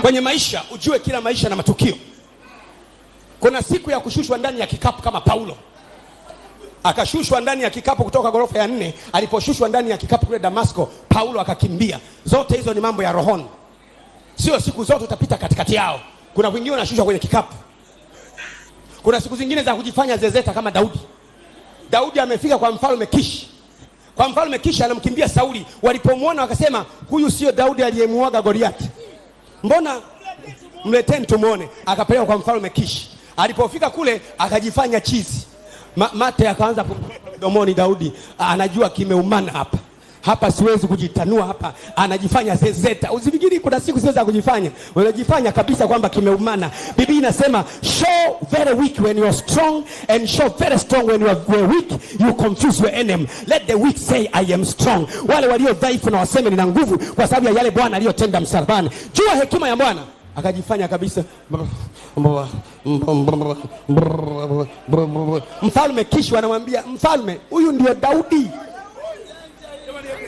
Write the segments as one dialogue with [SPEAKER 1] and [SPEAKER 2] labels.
[SPEAKER 1] Kwenye maisha ujue kila maisha na matukio. Kuna siku ya kushushwa ndani ya kikapu kama Paulo akashushwa ndani ya kikapu kutoka ghorofa ya 4. Aliposhushwa ndani ya kikapu kule Damasko, Paulo akakimbia. Zote hizo ni mambo ya rohoni, sio siku zote utapita katikati yao. Kuna wengine wanashushwa kwenye kikapu. Kuna siku zingine za kujifanya zezeta kama Daudi. Daudi amefika kwa mfalme Kishi, kwa mfalme Kishi anamkimbia Sauli. Walipomwona wakasema, huyu sio Daudi aliyemuaga Goliati, mbona mleteni tumuone. Akapelekwa kwa mfalme Kishi. Alipofika kule akajifanya chizi. Mate akaanza mdomoni. Daudi anajua kimeumana hapa hapa, siwezi kujitanua hapa, anajifanya zezeta. Usifikiri kuna siku sio za kujifanya, unajifanya kabisa kwamba kimeumana. Biblia inasema, "Show very weak when you are strong and show very strong when you are very weak, you confuse your enemy. Let the weak say, 'I am strong.'" Wale walio dhaifu na waseme, "Nina nguvu," kwa sababu ya yale Bwana aliyotenda msalabani. Jua hekima ya Bwana. Akajifanya kabisa. Mfalme Kishi anamwambia mfalme, "Huyu ndio Daudi,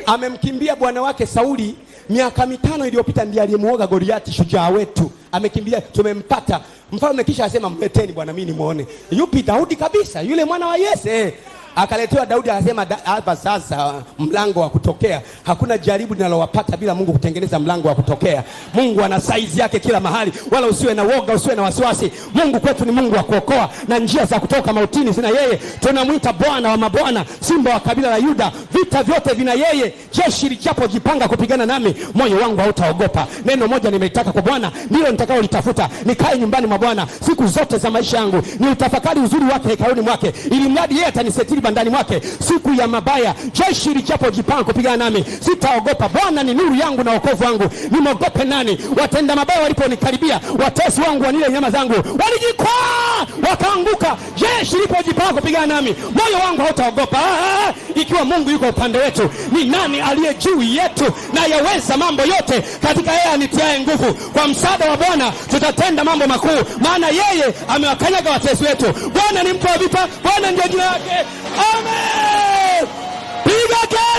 [SPEAKER 1] amemkimbia bwana wake Sauli miaka 5 iliyopita, ndiye aliyemuoga Goliati, shujaa wetu, amekimbia, tumempata." Mfalme kisha asema, "Mleteni bwana, mimi nimuone." Yupi? Daudi kabisa, yule mwana wa Yese. Akaletewa Daudi, akasema, "Hapa sasa mlango wa kutokea." Hakuna jaribu linalowapata bila Mungu kutengeneza mlango wa kutokea. Mungu ana saizi yake kila mahali, wala usiwe na woga, usiwe na wasiwasi. Mungu kwetu ni Mungu wa kuokoa, na njia za kutoka mautini zina yeye. Tunamwita Bwana wa mabwana, Simba wa kabila la Yuda. Vita vyote vina yeye. Jeshi lijapojipanga kupigana nami, moyo wangu hautaogopa. Neno moja nimelitaka kwa Bwana, ndilo nitakaolitafuta, nikae nyumbani mwa Bwana siku zote za maisha yangu, niutafakari uzuri wake hekaluni mwake, ili mradi yeye atanisitiri bandani mwake siku ya mabaya. Jeshi lijapojipanga kupigana nami, sitaogopa. Bwana ni nuru yangu na wokovu wangu, nimwogope nani? Watenda mabaya waliponikaribia, watesi wangu wanile nyama zangu, walijikwaa wakaanguka. Jeshi lilipojipanga kupigana nami, moyo wangu hautaogopa. Ah, ikiwa Mungu yuko upande wetu, ni nani aliye juu yetu? Na yaweza mambo yote katika yeye anitiaye nguvu. Kwa msaada wa Bwana tutatenda mambo makuu, maana yeye amewakanyaga watesi wetu. Bwana ni mtu wa vita, Bwana ndio jina lake. Amen. Piga kelele!